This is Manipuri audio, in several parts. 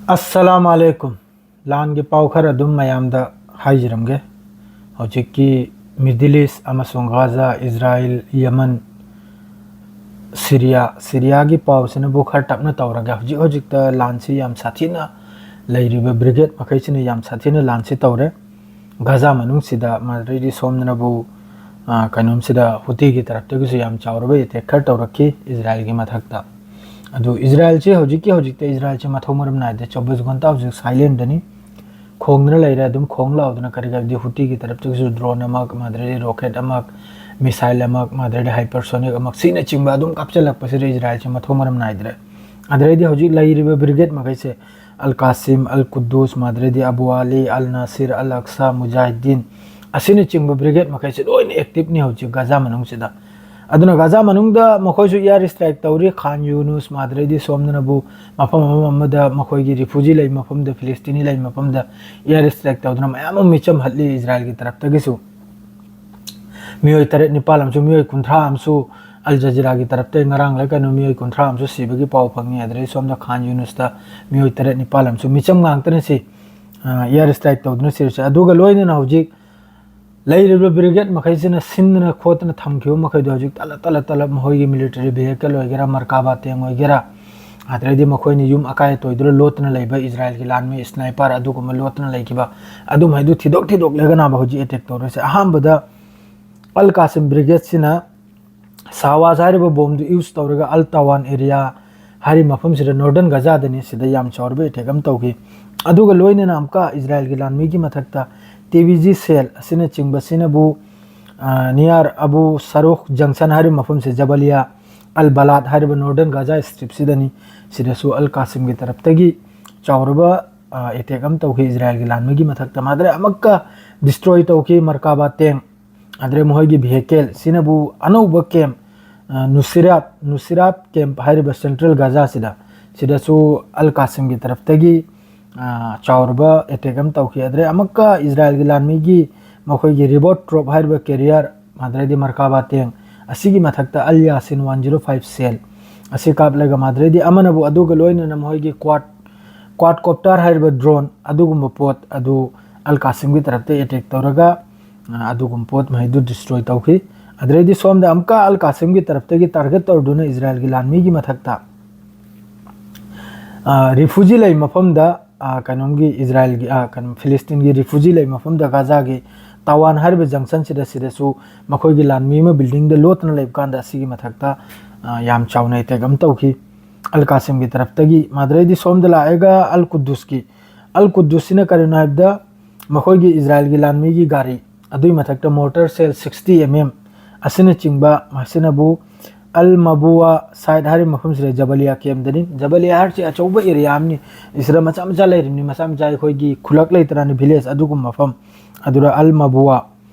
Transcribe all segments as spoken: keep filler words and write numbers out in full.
ꯑꯁꯂꯥꯝ ꯑꯂꯩꯀꯨꯝ꯫ ꯂꯥꯟꯒꯤ ꯄꯥꯎ ꯈꯔ ꯑꯗꯨꯝ ꯃꯌꯥꯝꯗ ꯍꯥꯏꯖꯔꯝꯒꯦ꯫ ꯍꯧꯖꯤꯛꯀꯤ ꯃꯤꯗꯤꯜ ꯏꯁ ꯑꯃꯁꯨꯡ ꯒꯥꯖꯥ, ꯏꯖꯔꯥꯏꯜ, ꯌꯦꯃꯟ, ꯁꯤꯔꯤꯌꯥ, ꯁꯤꯔꯤꯌꯥꯒꯤ ꯄꯥꯎꯁꯤꯅꯕꯨ ꯈꯔ ꯇꯞꯅ ꯇꯧꯔꯒꯦ꯫ ꯍꯧꯖꯤꯛ ꯍꯧꯖꯤꯛꯇ ꯂꯥꯟꯁꯤ ꯌꯥꯝ ꯁꯥꯊꯤꯅ, ꯂꯩꯔꯤꯕ ꯕ꯭ꯔꯤꯒꯦꯗ ꯃꯈꯩꯁꯤꯅ ꯌꯥꯝ ꯁꯥꯊꯤꯅ ꯂꯥꯟꯁꯤ ꯇꯧꯔꯦ꯫ ꯒꯥꯖꯥ ꯃꯅꯨꯡꯁꯤꯗ, ꯃꯗꯨꯗꯩꯗꯤ ꯁꯣꯝꯗꯅꯕꯨ, ꯑ, ꯀꯩꯅꯣꯝꯁꯤꯗ ꯍꯨꯇꯤꯒꯤ ꯇꯔꯞꯇꯒꯤꯁꯨ ꯌꯥꯝ ꯆꯥꯎꯔꯕ ꯑꯦꯇꯦꯛ ꯈꯔ ꯇꯧꯔꯛꯈꯤ ꯏꯖꯔꯥꯏꯜꯒꯤ ꯃꯊꯛꯇ꯫ ꯑꯗꯨ ꯏꯖꯔꯥꯏꯜꯁꯤ ꯍꯧꯖꯤꯛꯀꯤ ꯍꯧꯖꯤꯛꯇ ꯏꯖꯔꯥꯏꯜꯁꯤ ꯃꯊꯧ ꯃꯔꯝ ꯅꯥꯏꯗꯦ꯫ ꯆꯧꯕꯤꯁ ꯘꯟꯇꯥ ꯍꯧꯖꯤꯛ ꯁꯥꯏꯂꯦꯟꯗꯅꯤ꯫ ꯈꯣꯡꯗꯅ ꯂꯩꯔꯦ, ꯑꯗꯨꯝ ꯈꯣꯡ ꯂꯥꯎꯗꯅ꯫ ꯀꯔꯤ ꯀꯔꯤꯗꯤ ꯍꯨꯇꯤꯒꯤ ꯇꯔꯞꯇꯒꯤꯁꯨ ꯗ꯭ꯔꯣꯟ ꯑꯃ, ꯃꯗꯨꯗꯩꯗꯤ ꯔꯣꯀꯦꯠ ꯑꯃ, ꯃꯤꯁꯥꯏꯜ ꯑꯃ, ꯃꯗꯨꯗꯩꯗꯤ ꯍꯥꯏꯄꯔꯁꯣꯅꯤꯛ ꯑꯃ, ꯁꯤꯅꯆꯤꯡꯕ ꯑꯗꯨꯝ ꯀꯥꯞꯆꯜꯂꯛꯄꯁꯤꯗ ꯏꯖꯔꯥꯏꯜꯁꯤ ꯃꯊꯧ ꯃꯔꯝ ꯅꯥꯏꯗ꯭ꯔꯦ꯫ ꯑꯗꯨꯗꯩꯗꯤ ꯍꯧꯖꯤꯛ ꯂꯩꯔꯤꯕ ꯕ꯭ꯔꯤꯒꯦꯗ ꯃꯈꯩꯁꯦ, ꯑꯜ ꯀꯥꯁꯤꯝ, ꯑꯜ ꯀꯨꯗꯨꯁ, ꯃꯗꯨꯗꯩꯗꯤ ꯑꯕꯨ ꯑꯂꯤ, ꯑꯜ ꯅꯥꯁꯤꯔ, ꯑꯜ ꯑꯛꯁꯥ, ꯃꯨꯖꯥꯍꯤꯗꯤꯟ, ꯑꯁꯤꯅꯆꯤꯡꯕ ꯕ꯭ꯔꯤꯒꯦꯗ ꯃꯈꯩꯁꯦ ꯂꯣꯏꯅ ꯑꯦꯛꯇꯤꯞꯅꯤ ꯍꯧꯖꯤꯛ ꯒꯥꯖꯥ ꯃꯅꯨꯡꯁꯤꯗ꯫ ꯑꯗꯨꯅ ꯒꯥꯖꯥ ꯃꯅꯨꯡꯗ ꯃꯈꯣꯏꯁꯨ ꯏꯌꯥꯔ ꯁ꯭ꯇ꯭ꯔꯥꯏꯛ ꯇꯧꯔꯤ꯫ ꯈꯥꯟ ꯌꯨꯅꯨꯁ, ꯃꯗꯨꯗꯩꯗꯤ ꯁꯣꯝꯗꯅꯕꯨ ꯃꯐꯝ ꯑꯃ ꯑꯃꯗ ꯃꯈꯣꯏꯒꯤ ꯔꯤꯐ꯭ꯌꯨꯖꯤ ꯂꯩ ꯃꯐꯝꯗ, ꯐꯤꯂꯤꯁꯇꯤꯅꯤ ꯂꯩ ꯃꯐꯝꯗ ꯏꯌꯥꯔ ꯁ꯭ꯇ꯭ꯔꯥꯏꯛ ꯇꯧꯗꯨꯅ ꯃꯌꯥꯝ ꯑꯃ ꯃꯤꯆꯝ ꯍꯠꯂꯤ ꯏꯖꯔꯥꯏꯜꯒꯤ ꯇꯔꯞꯇꯒꯤꯁꯨ꯫ ꯃꯤꯑꯣꯏ ꯇꯔꯦꯠ ꯅꯤꯄꯥꯜ ꯑꯃꯁꯨ, ꯃꯤꯑꯣꯏ ꯀꯨꯟꯊ꯭ꯔꯥ ꯑꯃꯁꯨ ꯑꯜ ꯖꯖꯤꯔꯥꯒꯤ ꯇꯔꯞꯇ ꯉꯔꯥꯡ ꯂ ꯀꯩꯅꯣ ꯃꯤꯑꯣꯏ ꯀꯨꯟꯊ꯭ꯔꯥ ꯑꯃꯁꯨ ꯁꯤꯕꯒꯤ ꯄꯥꯎ ꯐꯪꯉꯤ꯫ ꯑꯗꯨꯗꯩ ꯁꯣꯝꯗ ꯈꯥꯟ ꯌꯨꯅꯨꯁꯇ ꯃꯤꯑꯣꯏ ꯇꯔꯦꯠ ꯅꯤꯄꯥꯜ ꯑꯃꯁꯨ, ꯃꯤꯆꯝ ꯉꯥꯛꯇꯅ ꯁꯤ, ꯑ, ꯏꯌꯥꯔ ꯁ꯭ꯇ꯭ꯔꯥꯏꯛ ꯇꯧꯗꯨꯅ ꯁꯤꯔꯤꯁꯦ꯫ ꯑꯗꯨꯒ ꯂꯣꯏꯅꯅ ꯍꯧꯖꯤꯛ ꯂꯩꯔꯤꯕ ꯕ꯭ꯔꯤꯒꯦꯗ ꯃꯈꯩꯁꯤꯅ ꯁꯤꯟꯗꯅ ꯈꯣꯠꯇꯅ ꯊꯝꯈꯤꯕ ꯃꯈꯩꯗꯣ ꯍꯧꯖꯤꯛ ꯇꯂꯞ ꯇꯂꯞ ꯇꯂꯞ ꯃꯈꯣꯏꯒꯤ ꯃꯤꯂꯤꯇꯔꯤ ꯚꯤꯍꯤꯀꯜ ꯑꯣꯏꯒꯦꯔꯥ, ꯃꯔꯀꯥꯕꯥ ꯇꯦꯡ ꯑꯣꯏꯒꯦꯔꯥ, ꯑꯗꯨꯗꯩꯗꯤ ꯃꯈꯣꯏꯅ ꯌꯨꯝ ꯑꯀꯥꯏ ꯑꯇꯣꯏꯗꯨꯗ ꯂꯣꯠꯇꯨꯅ ꯂꯩꯕ ꯏꯖꯔꯥꯏꯜꯒꯤ ꯂꯥꯟꯃꯤ ꯁ꯭ꯅꯥꯏꯄꯔ ꯑꯗꯨꯒꯨꯝꯕ ꯂꯣꯠꯇꯨꯅ ꯂꯩꯈꯤꯕ ꯑꯗꯨꯝ ꯍꯥꯏꯗꯨ ꯊꯤꯗꯣꯛ ꯊꯤꯗꯣꯛꯂꯒꯅꯕ ꯍꯧꯖꯤꯛ ꯑꯦꯇꯦꯛ ꯇꯧꯔꯤꯁꯦ꯫ ꯑꯍꯥꯟꯕꯗ ꯑꯜ ꯀꯥꯁꯤꯝ ꯕ꯭ꯔꯤꯒꯦꯗꯁꯤꯅ ꯁꯥꯋꯥꯖ ꯍꯥꯏꯔꯤꯕ ꯕꯣꯝꯗꯨ ꯌꯨꯁ ꯇꯧꯔꯒ ꯑꯜ ꯇꯥꯋꯥꯟ ꯑꯦꯔꯤꯌꯥ ꯍꯥꯏꯔꯤꯕ ꯃꯐꯝꯁꯤꯗ, ꯅꯣꯔꯗꯔꯟ ꯒꯖꯥꯗꯅꯤ, ꯁꯤꯗ ꯌꯥꯝ ꯆꯥꯎꯔꯕ ꯑꯦꯇꯦꯛ ꯑꯃ ꯇꯧꯈꯤ꯫ ꯑꯗꯨꯒ ꯂꯣꯏꯅꯅ ꯑꯃꯨꯛꯀ ꯏꯖꯔꯥꯏꯜꯒꯤ ꯂꯥꯟꯃꯤꯒꯤ ꯃꯊꯛꯇ ꯇꯤ ꯕꯤ ꯖꯤ ꯁꯦꯜ ꯑꯁꯤꯅꯆꯤꯡꯕꯁꯤꯅꯕꯨ, ꯑ, ꯅꯤꯌꯥꯔ ꯑꯕꯨ ꯁꯔꯨꯈ ꯖꯪꯁꯟ ꯍꯥꯏꯔꯤꯕ ꯃꯐꯝꯁꯦ, ꯖꯕꯂꯤꯌꯥ ꯑꯜ ꯕꯂꯥꯠ ꯍꯥꯏꯔꯤꯕ ꯅꯣꯔꯗꯔꯟ ꯒꯖꯥ ꯁ꯭ꯇ꯭ꯔꯤꯞꯁꯤꯗꯅꯤ, ꯁꯤꯗꯁꯨ ꯑꯜ ꯀꯥꯁꯤꯝꯒꯤ ꯇꯔꯞꯇꯒꯤ ꯆꯥꯎꯔꯕ, ꯑ, ꯑꯦꯇꯦꯛ ꯑꯃ ꯇꯧꯈꯤ ꯏꯖꯔꯥꯏꯜꯒꯤ ꯂꯥꯟꯃꯤꯒꯤ ꯃꯊꯛꯇ꯫ ꯃꯥꯗ꯭ꯔꯦ ꯑꯃꯨꯛꯀ ꯗꯤꯁꯇ꯭ꯔꯣꯏ ꯇꯧꯈꯤ ꯃꯔꯀꯥꯕꯥ ꯇꯦꯡ, ꯑꯗꯨꯗꯩ ꯃꯈꯣꯏꯒꯤ ꯚꯤꯍꯤꯀꯦꯜ ꯁꯤꯅꯕꯨ ꯑꯅꯧꯕ ꯀꯦꯝ, ꯑ, ꯅꯨꯁꯤꯔꯥꯠ, ꯅꯨꯁꯤꯔꯥꯠ ꯀꯦꯝ ꯍꯥꯏꯔꯤꯕ ꯁꯦꯟꯇ꯭ꯔꯦꯜ ꯒꯖꯥꯁꯤꯗ, ꯁꯤꯗꯁꯨ ꯑꯜ ꯀꯥꯁꯤꯝꯒꯤ ꯇꯔꯞꯇꯒꯤ, ꯑ, ꯆꯥꯎꯔꯕ ꯑꯦꯇꯦꯛ ꯑꯃ ꯇꯧꯈꯤ꯫ ꯑꯗꯨꯗꯩ ꯑꯃꯨꯛꯀ ꯏꯖꯔꯥꯏꯜꯒꯤ ꯂꯥꯟꯃꯤꯒꯤ ꯃꯈꯣꯏꯒꯤ ꯔꯤꯕꯣꯠ ꯇ꯭ꯔꯣꯞ ꯍꯥꯏꯔꯤꯕ ꯀꯦꯔꯤꯌꯔ, ꯃꯥꯗ꯭ꯔꯦꯗꯤ ꯃꯔꯀꯥꯕꯥ ꯇꯦꯡ ꯑꯁꯤꯒꯤ ꯃꯊꯛꯇ ꯑꯜ ꯌꯥꯁꯤꯟ ꯋꯥꯟ ꯖꯤꯔꯣ ꯐꯥꯏꯚ ꯁꯦꯜ ꯑꯁꯤ ꯀꯥꯞꯂꯒ, ꯃꯥꯗ꯭ꯔꯦꯗꯤ ꯑꯃꯅꯕꯨ ꯑꯗꯨꯒ ꯂꯣꯏꯅꯅ ꯃꯈꯣꯏꯒꯤ ꯀ꯭ꯋꯥꯠ quadcopter ꯍꯥꯏꯔꯤꯕ drone ꯑꯗꯨꯒꯨꯝꯕ ꯄꯣꯠ ꯑꯗꯨ ꯑꯜ ꯀꯥꯁꯤꯝꯒꯤ ꯇꯔꯞꯇ attack ꯇꯧꯔꯒ, ꯑ, ꯑꯗꯨꯒꯨꯝꯕ ꯄꯣꯠ ꯃꯈꯩꯗꯨ destroy ꯇꯧꯈꯤ꯫ ꯑꯗꯨꯗꯩꯗꯤ ꯁꯣꯝꯗ ꯑꯃꯨꯛꯀ ꯑꯜ ꯀꯥꯁꯤꯝꯒꯤ ꯇꯔꯞꯇꯒꯤ target ꯇꯧꯗꯨꯅ ꯏꯖꯔꯥꯏꯜꯒꯤ ꯂꯥꯟꯃꯤꯒꯤ ꯃꯊꯛꯇ, ꯑ, refugee ꯂꯩ ꯃꯐꯝꯗ, ꯑ, ꯀꯩꯅꯣꯝꯒꯤ ꯏꯖꯔꯥꯏꯜꯒꯤ, ꯑ, ꯀꯩꯅꯣ, ꯐꯤꯂꯤꯁꯇꯤꯟꯒꯤ refugee ꯂꯩ ꯃꯐꯝꯗ ꯒꯥꯖꯥꯒꯤ ꯇꯋꯥꯟ ꯍꯥꯏꯔꯤꯕ junctionꯁꯤꯗ, ꯁꯤꯗꯁꯨ ꯃꯈꯣꯏꯒꯤ ꯂꯥꯟꯃꯤ ꯑꯃ buildingꯗ ꯂꯣꯠꯇꯨꯅ ꯂꯩꯕ ꯀꯥꯟꯗ ꯑꯁꯤꯒꯤ ꯃꯊꯛꯇ, ꯑ, ꯌꯥꯝ ꯆꯥꯎꯅ attack ꯑꯃ ꯇꯧꯈꯤ ꯑꯜ ꯀꯥꯁꯤꯝꯒꯤ ꯇꯔꯞꯇꯒꯤ꯫ ꯃꯗꯨꯗꯩꯗꯤ ꯁꯣꯝꯗ ꯂꯥꯛꯑꯒ ꯑꯜ ꯀꯨꯗꯨꯁꯀꯤ, ꯑꯜ ꯀꯨꯗꯨꯁꯁꯤꯅ ꯀꯔꯤꯅꯣ ꯍꯥꯏꯕꯗ ꯃꯈꯣꯏꯒꯤ ꯏꯖꯔꯥꯏꯜꯒꯤ ꯂꯥꯟꯃꯤꯒꯤ ꯒꯥꯔꯤ ꯑꯗꯨꯒꯤ ꯃꯊꯛꯇ mortar shell sixty M M ꯑꯁꯤꯅꯆꯤꯡꯕ, ꯃꯁꯤꯅꯕꯨ ꯑꯜ ꯃꯕꯨꯋꯥ site ꯍꯥꯏꯔꯤꯕ ꯃꯐꯝꯁꯤꯗ ꯖꯕꯂꯤꯌꯥ campꯗꯅꯤ꯫ ꯖꯕꯂꯤꯌꯥ ꯍꯥꯏꯔꯤꯁꯤ ꯑꯆꯧꯕ area ꯑꯃꯅꯤ, ꯁꯤꯗ ꯃꯆꯥ ꯃꯆꯥ ꯂꯩꯔꯤꯕꯅꯤ, ꯃꯆꯥ ꯃꯆꯥ ꯑꯩꯈꯣꯏꯒꯤ ꯈꯨꯂꯛ ꯂꯩꯇ꯭ꯔꯥꯅꯤ, village ꯑꯗꯨꯒꯨꯝꯕ ꯃꯐꯝ꯫ ꯑꯗꯨꯗ ꯑꯜ ꯃꯕꯨꯋꯥ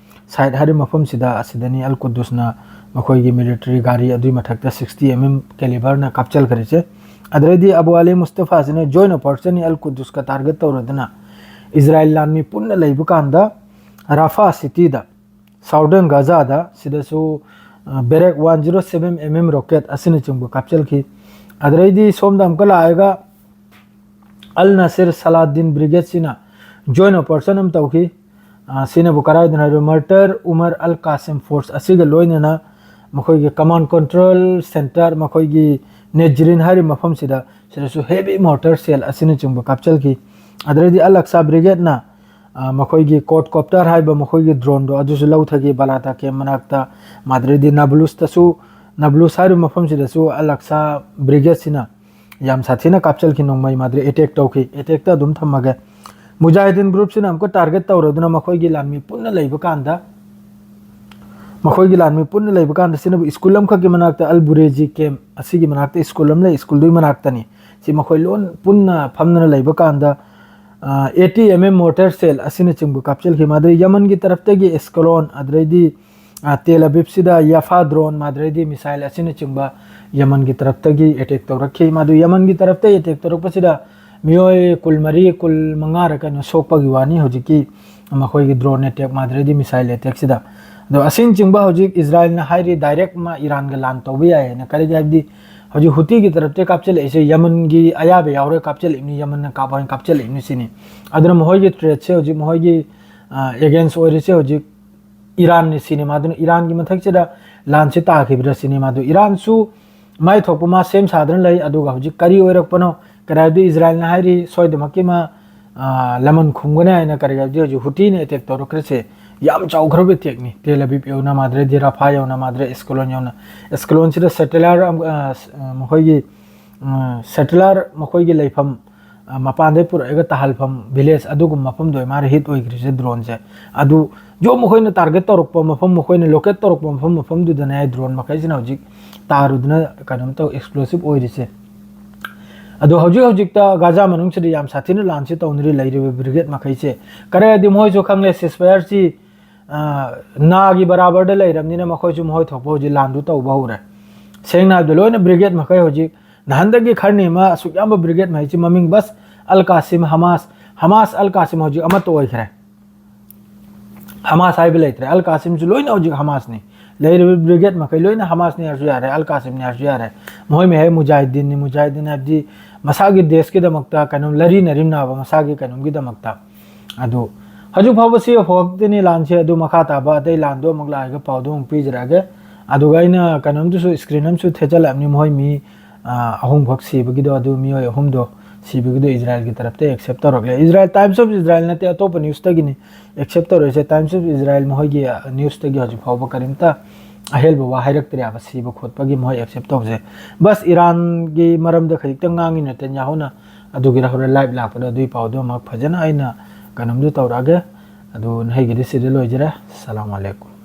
site ꯍꯥꯏꯔꯤꯕ ꯃꯐꯝꯁꯤꯗ, ꯑꯁꯤꯗꯅꯤ ꯑꯜ ꯀꯨꯗꯨꯁꯅ ꯃꯈꯣꯏꯒꯤ military ꯒꯥꯔꯤ ꯑꯗꯨꯒꯤ ꯃꯊꯛꯇ sixty M M caliberꯅ ꯀꯥꯞꯆꯜꯈ꯭ꯔꯤꯁꯦ꯫ ꯑꯗꯨꯗꯩꯗꯤ ꯑꯕꯨ ꯑꯂꯤ ꯃꯨꯁꯇꯐꯥꯁꯤꯅ joint operationꯅꯤ ꯑꯜ ꯀꯨꯗꯨꯁꯀ target ꯇꯧꯔꯗꯨꯅ ꯏꯖꯔꯥꯏꯜ ꯂꯥꯟꯃꯤ ꯄꯨꯟꯅ ꯂꯩꯕ ꯀꯥꯟꯗ ꯔꯥꯐꯥ cityꯗ, southern ꯒꯥꯖꯥꯗ, ꯁꯤꯗꯁꯨ, ꯑ, Barrack one zero seven M M rocket ꯑꯁꯤꯅꯆꯤꯡꯕ ꯀꯥꯞꯆꯜꯈꯤ꯫ ꯑꯗꯨꯗꯩꯗꯤ ꯁꯣꯝꯗ ꯑꯃꯨꯛꯀ ꯂꯥꯛꯑꯒ ꯑꯜ ꯅꯁꯤꯔ ꯁꯂꯥꯗꯤꯟ brigadeꯁꯤꯅ joint operation ꯑꯃ ꯇꯧꯈꯤ꯫ ꯑ, ꯁꯤꯅꯕꯨ ꯀꯗꯥꯏꯗꯅꯣ ꯍꯥꯏꯔꯣ, ꯃꯔꯇꯔ ꯎꯃꯔ ꯑꯜ ꯀꯥꯁꯤꯝ force ꯑꯁꯤꯒ ꯂꯣꯏꯅꯅ ꯃꯈꯣꯏꯒꯤ command control centre, ꯃꯈꯣꯏꯒꯤ ꯅꯦꯖꯔꯤꯟ ꯍꯥꯏꯔꯤꯕ ꯃꯐꯝꯁꯤꯗ, ꯁꯤꯗꯁꯨ heavy mortar shell ꯑꯁꯤꯅꯆꯤꯡꯕ ꯀꯥꯞꯆꯜꯈꯤ꯫ ꯑꯗꯨꯗꯩꯗꯤ ꯑꯜ ꯑꯛꯁꯥ brigadeꯅ, ꯑ, ꯃꯈꯣꯏꯒꯤ quadcopter ꯍꯥꯏꯕ ꯃꯈꯣꯏꯒꯤ droneꯗꯣ ꯑꯗꯨꯁꯨ ꯂꯧꯊꯈꯤ ꯕꯂꯥꯇꯥ camp ꯃꯅꯥꯛꯇ꯫ ꯃꯗꯨꯗꯩꯗꯤ ꯅꯥꯕꯂꯨꯁꯇꯁꯨ, ꯅꯥꯕꯂꯨꯁ ꯍꯥꯏꯔꯤꯕ ꯃꯐꯝꯁꯤꯗꯁꯨ ꯑꯜ ꯑꯛꯁꯥ brigadeꯁꯤꯅ ꯌꯥꯝ ꯁꯥꯊꯤꯅ ꯀꯥꯞꯆꯜꯈꯤ ꯅꯣꯡꯃꯩ꯫ ꯃꯗꯨꯗꯩ attack ꯇꯧꯈꯤ꯫ Attackꯇ ꯑꯗꯨꯝ ꯊꯝꯃꯒꯦ꯫ ꯃꯨꯖꯥꯍꯤꯗꯤꯟ groupꯁꯤꯅ ꯑꯃꯨꯛꯀ target ꯇꯧꯔꯗꯨꯅ ꯃꯈꯣꯏꯒꯤ ꯂꯥꯟꯃꯤ ꯄꯨꯟꯅ ꯂꯩꯕ ꯀꯥꯟꯗ, ꯃꯈꯣꯏꯒꯤ ꯂꯥꯟꯃꯤ ꯄꯨꯟꯅ ꯂꯩꯕ ꯀꯥꯟꯗ, ꯁꯤꯅꯕꯨ school ꯑꯃꯈꯛꯀꯤ ꯃꯅꯥꯛꯇ, ꯑꯜ ꯕꯨꯔꯦꯖꯤ camp ꯑꯁꯤꯒꯤ ꯃꯅꯥꯛꯇ school ꯑꯃ ꯂꯩ, schoolꯗꯨꯒꯤ ꯃꯅꯥꯛꯇꯅꯤ꯫ ꯁꯤ ꯃꯈꯣꯏ ꯂꯣꯏ ꯄꯨꯟꯅ ꯐꯝꯗꯨꯅ ꯂꯩꯕ ꯀꯥꯟꯗ, ꯑ, eighty M M mortar shell ꯑꯁꯤꯅꯆꯤꯡꯕ ꯀꯥꯞꯆꯤꯜꯈꯤ꯫ ꯃꯗꯨꯗꯩ ꯌꯃꯟꯒꯤ ꯇꯔꯞꯇꯒꯤ Ascalon, ꯑꯗꯨꯗꯩꯗꯤ, ꯑ, ꯇꯦꯜ ꯑꯕꯤꯕꯁꯤꯗ ꯌꯥꯐꯥ drone, ꯃꯗꯨꯗꯩꯗꯤ missile ꯑꯁꯤꯅꯆꯤꯡꯕ ꯌꯃꯟꯒꯤ ꯇꯔꯞꯇꯒꯤ attack ꯇꯧꯔꯛꯈꯤ꯫ ꯃꯗꯨ ꯌꯃꯟꯒꯤ ꯇꯔꯞꯇꯒꯤ attack ꯇꯧꯔꯛꯄꯁꯤꯗ ꯃꯤꯑꯣꯏ ꯀꯨꯟꯃꯔꯤ, ꯀꯨꯟꯃꯉꯥꯔ ꯀꯩꯅꯣ ꯁꯣꯛꯄꯒꯤ ꯋꯥꯅꯤ꯫ ꯍꯧꯖꯤꯛꯀꯤ ꯃꯈꯣꯏꯒꯤ drone attack, ꯃꯗꯨꯗꯩꯗꯤ missile attackꯁꯤꯗ꯫ ꯑꯗꯣ ꯑꯁꯤꯅꯆꯤꯡꯕ ꯍꯧꯖꯤꯛ ꯏꯖꯔꯥꯏꯜꯅ ꯍꯥꯏꯔꯤ, direct ꯃꯥ ꯏꯔꯥꯟꯒ ꯂꯥꯟ ꯇꯧꯕ ꯌꯥꯏ ꯍꯥꯏꯅ꯫ ꯀꯔꯤꯒꯤ ꯍꯥꯏꯕꯗꯤ ꯍꯧꯖꯤꯛ ꯍꯨꯇꯤꯒꯤ ꯇꯔꯞꯇ ꯀꯥꯞꯆꯤꯜꯂꯛꯏꯁꯦ ꯌꯃꯟꯒꯤ ꯑꯌꯥꯕ ꯌꯥꯎꯔꯒ ꯀꯥꯞꯆꯤꯜꯂꯛꯏꯕꯅꯤ, ꯌꯃꯟꯅ ꯀꯥꯞꯄ ꯑꯣꯏꯅ ꯀꯥꯞꯆꯤꯜꯂꯛꯏꯕꯅꯤ ꯁꯤꯅꯤ꯫ ꯑꯗꯨꯅ ꯃꯈꯣꯏꯒꯤ ꯊ꯭ꯔꯦꯠꯁꯦ ꯍꯧꯖꯤꯛ ꯃꯈꯣꯏꯒꯤ ꯑꯦꯒꯦꯟꯁ ꯑꯣꯏꯔꯤꯁꯦ ꯍꯧꯖꯤꯛ ꯏꯔꯥꯟꯅꯤ ꯁꯤꯅꯤ꯫ ꯃꯥꯗꯨꯅ ꯏꯔꯥꯟꯒꯤ ꯃꯊꯛꯁꯤꯗ ꯂꯥꯟꯁꯤ ꯇꯥꯈꯤꯕ꯭ꯔꯥ ꯁꯤꯅꯤ꯫ ꯃꯥꯗꯨ ꯏꯔꯥꯟꯁꯨ ꯃꯥꯏ ꯊꯣꯛꯄ ꯃꯥ ꯁꯦꯝ ꯁꯥꯗꯨꯅ ꯂꯩ꯫ ꯑꯗꯨꯒ ꯍꯧꯖꯤꯛ ꯀꯔꯤ ꯑꯣꯏꯔꯛꯄꯅꯣ, ꯀꯗꯥꯏꯗ ꯏꯖꯔꯥꯏꯜꯅ ꯍꯥꯏꯔꯤ ꯁꯣꯏꯗꯃꯛꯀꯤ ꯃꯥ ꯂꯃꯟ ꯈꯨꯝꯒꯅꯤ ꯍꯥꯏꯅ꯫ ꯀꯔꯤ ꯍꯥꯏꯕꯗꯤ ꯍꯧꯖꯤꯛ ꯍꯨꯇꯤꯅ ꯑꯦꯇꯦꯛ ꯇꯧꯔꯛꯈ꯭ꯔꯤꯁꯦ ꯌꯥꯝ ꯆꯥꯎꯈ꯭ꯔꯕ ꯑꯦꯇꯦꯛꯅꯤ꯫ ꯇꯦꯜ ꯑꯕꯤꯕ ꯌꯧꯅ ꯃꯥꯗ꯭ꯔꯦ, ꯗꯤꯔꯥꯐꯥ ꯌꯧꯅ ꯃꯥꯗ꯭ꯔꯦ, ꯑꯦꯁꯀꯂꯣꯟ ꯌꯧꯅ꯫ ꯑꯦꯁꯀꯂꯣꯟꯁꯤꯗ ꯁꯦꯇꯦꯂꯥꯏꯠ ꯃꯈꯣꯏꯒꯤ ꯁꯦꯇꯦꯂꯥꯏꯠ ꯃꯈꯣꯏꯒꯤ ꯂꯩꯐꯝ ꯃꯄꯥꯟꯗꯩ ꯄꯨꯔꯛꯑꯒ ꯇꯥꯍꯜꯐꯝ ꯚꯤꯂꯦꯖ ꯑꯗꯨꯒꯨꯝꯕ ꯃꯐꯝꯗ ꯑꯣꯏ ꯃꯥꯅ ꯍꯤꯠ ꯑꯣꯏꯈ꯭ꯔꯤꯁꯦ ꯗ꯭ꯔꯣꯟꯁꯦ꯫ ꯑꯗꯨ ꯌꯣ ꯃꯈꯣꯏꯅ ꯇꯥꯔꯒꯦꯠ ꯇꯧꯔꯛꯄ ꯃꯐꯝ, ꯃꯈꯣꯏꯅ ꯂꯣꯀꯦꯠ ꯇꯧꯔꯛꯄ ꯃꯐꯝ ꯃꯐꯝꯗꯨꯗꯅꯦ ꯗ꯭ꯔꯣꯟ ꯃꯈꯩꯁꯤꯅ ꯍꯧꯖꯤꯛ ꯇꯥꯔꯨꯗꯅ ꯀꯩꯅꯣꯝ ꯇꯧ ꯑꯦꯛꯁꯄ꯭ꯂꯣꯁꯤꯞ ꯑꯣꯏꯔꯤꯁꯦ꯫ ꯑꯗꯣ ꯍꯧꯖꯤꯛ ꯍꯧꯖꯤꯛꯇ ꯒꯥꯖꯥ ꯃꯅꯨꯡꯁꯤꯗ ꯌꯥꯝ ꯁꯥꯊꯤꯅ ꯂꯥꯟꯁꯤ ꯇꯧꯅꯔꯤ ꯂꯩꯔꯤꯕ ꯕ꯭ꯔꯤꯒꯦꯗ ꯃꯈꯩꯁꯦ꯫ ꯀꯔꯤ ꯍꯥꯏꯗꯤ ꯃꯣꯏꯁꯨ ꯈꯪꯂꯦ ꯁꯤꯁꯐꯥꯌꯔꯁꯤ ꯅꯥꯒꯤ ꯕꯔꯥꯕꯔꯗ ꯂꯩꯔꯕꯅꯤꯅ ꯃꯈꯣꯏꯁꯨ ꯃꯈꯣꯏ ꯊꯣꯛꯄ ꯍꯧꯖꯤꯛ ꯂꯥꯟꯗꯨ ꯇꯧꯕ ꯍꯧꯔꯦ꯫ ꯁꯦꯡꯅ ꯍꯥꯏꯕꯗ ꯂꯣꯏꯅ ꯕ꯭ꯔꯤꯒꯦꯗ ꯃꯈꯩ ꯍꯧꯖꯤꯛ ꯅꯍꯥꯟꯗꯒꯤ ꯈꯔꯅꯤ ꯑꯃ ꯑꯁꯨꯛ ꯌꯥꯝꯕ ꯕ꯭ꯔꯤꯒꯦꯗ ꯃꯈꯩꯁꯤ ꯃꯃꯤꯡ ꯕꯁ ꯑꯜ ꯀꯥꯁꯤꯝ, ꯍꯃꯥꯁ, ꯍꯃꯥꯁ ꯑꯜ ꯀꯥꯁꯤꯝ ꯍꯧꯖꯤꯛ ꯑꯃꯠꯇ ꯑꯣꯏꯈ꯭ꯔꯦ꯫ ꯍꯃꯥꯁ ꯍꯥꯏꯕ ꯂꯩꯇ꯭ꯔꯦ꯫ ꯑꯜ ꯀꯥꯁꯤꯝꯁꯨ ꯂꯣꯏꯅ ꯍꯧꯖꯤꯛ ꯍꯃꯥꯁꯅꯤ꯫ ꯂꯩꯔꯤꯕ ꯕ꯭ꯔꯤꯒꯦꯗ ꯃꯈꯩ ꯂꯣꯏꯅ ꯍꯃꯥꯁꯅꯤ ꯍꯥꯏꯔꯁꯨ ꯌꯥꯔꯦ, ꯑꯜ ꯀꯥꯁꯤꯝꯅꯤ ꯍꯥꯏꯔꯁꯨ ꯌꯥꯔꯦ꯫ ꯃꯈꯣꯏ ꯃꯈꯩ ꯃꯨꯖꯥꯍꯤꯗꯤꯟꯅꯤ, ꯃꯨꯖꯥꯍꯤꯗꯤꯟ ꯍꯥꯏꯕꯗꯤ ꯃꯁꯥꯒꯤ ꯗꯦꯁꯀꯤꯗꯃꯛꯇ ꯀꯩꯅꯣꯝ ꯂꯔꯤ ꯅꯔꯤꯝꯅꯕ ꯃꯁꯥꯒꯤ ꯀꯩꯅꯣꯝꯒꯤꯗꯃꯛꯇ꯫ ꯑꯗꯨ ꯍꯧꯖꯤꯛ ꯐꯥꯎꯕ ꯁꯤ ꯐꯥꯎꯕꯗꯅꯤ ꯂꯥꯟꯁꯦ꯫ ꯑꯗꯨ ꯃꯈꯥ ꯇꯥꯕ ꯑꯇꯩ ꯂꯥꯟꯗꯣ ꯑꯃꯨꯛ ꯂꯥꯛꯑꯒ ꯄꯥꯎꯗꯣ ꯑꯃꯨꯛ ꯄꯤꯖꯔꯛꯑꯒꯦ꯫ ꯑꯗꯨꯒ ꯑꯩꯅ ꯀꯩꯅꯣꯝꯗꯨꯁꯨ ꯁ꯭ꯀ꯭ꯔꯤꯟ ꯑꯃꯁꯨ ꯊꯦꯠꯆꯜꯂꯛꯑꯕꯅꯤ꯫ ꯃꯈꯣꯏ ꯃꯤ ꯑꯍꯨꯝꯈꯛ ꯁꯤꯕꯒꯤꯗꯣ, ꯑꯗꯨ ꯃꯤꯑꯣꯏ ꯑꯍꯨꯝꯗꯣ ꯁꯤꯕꯒꯤꯗꯣ ꯏꯖꯔꯥꯏꯜꯒꯤ ꯇꯔꯞꯇ ꯑꯦꯛꯁꯦꯞ ꯇꯧꯔꯛꯂꯦ꯫ ꯏꯖꯔꯥꯏꯜ, ꯇꯥꯏꯝꯁ ꯑꯣꯐ ꯏꯖꯔꯥꯏꯜ ꯅꯠꯇꯦ, ꯑꯇꯣꯞꯄ ꯅ꯭ꯌꯨꯁꯇꯒꯤꯅꯤ ꯑꯦꯛꯁꯦꯞ ꯇꯧꯔꯛꯏꯁꯦ꯫ ꯇꯥꯏꯝꯁ ꯑꯣꯐ ꯏꯖꯔꯥꯏꯜ ꯃꯈꯣꯏꯒꯤ ꯅ꯭ꯌꯨꯁꯇꯒꯤ ꯍꯧꯖꯤꯛ ꯐꯥꯎꯕ ꯀꯔꯤꯝꯇ ꯑꯍꯦꯟꯕ ꯋꯥ ꯍꯥꯏꯔꯛꯇ꯭ꯔꯦꯕ ꯁꯤꯕ ꯈꯣꯠꯄꯒꯤ ꯃꯈꯣꯏ ꯑꯦꯛꯁꯦꯞ ꯇꯧꯕꯁꯦ꯫ ꯕꯁ ꯏꯔꯥꯟꯒꯤ ꯃꯔꯝꯗ ꯈꯖꯤꯛꯇꯪ ꯉꯥꯡꯉꯤ ꯅꯦꯇꯟꯌꯥꯍꯨꯅ, ꯑꯗꯨꯒꯤꯗ ꯍꯣꯔꯦꯟ ꯂꯥꯏꯚ ꯂꯥꯛꯄꯗ ꯑꯗꯨꯒꯤ ꯄꯥꯎꯗꯣ ꯑꯃꯨꯛ ꯐꯖꯅ ꯑꯩꯅ ꯀꯩꯅꯣꯝꯗꯨ ꯇꯧꯔꯛꯑꯒꯦ꯫ ꯑꯗꯨ ꯅꯍꯩꯒꯤꯗꯤ ꯁꯤꯗ ꯂꯣꯏꯖꯔꯦ꯫ ꯁꯂꯥꯝ ꯑꯂꯩꯀꯨꯝ꯫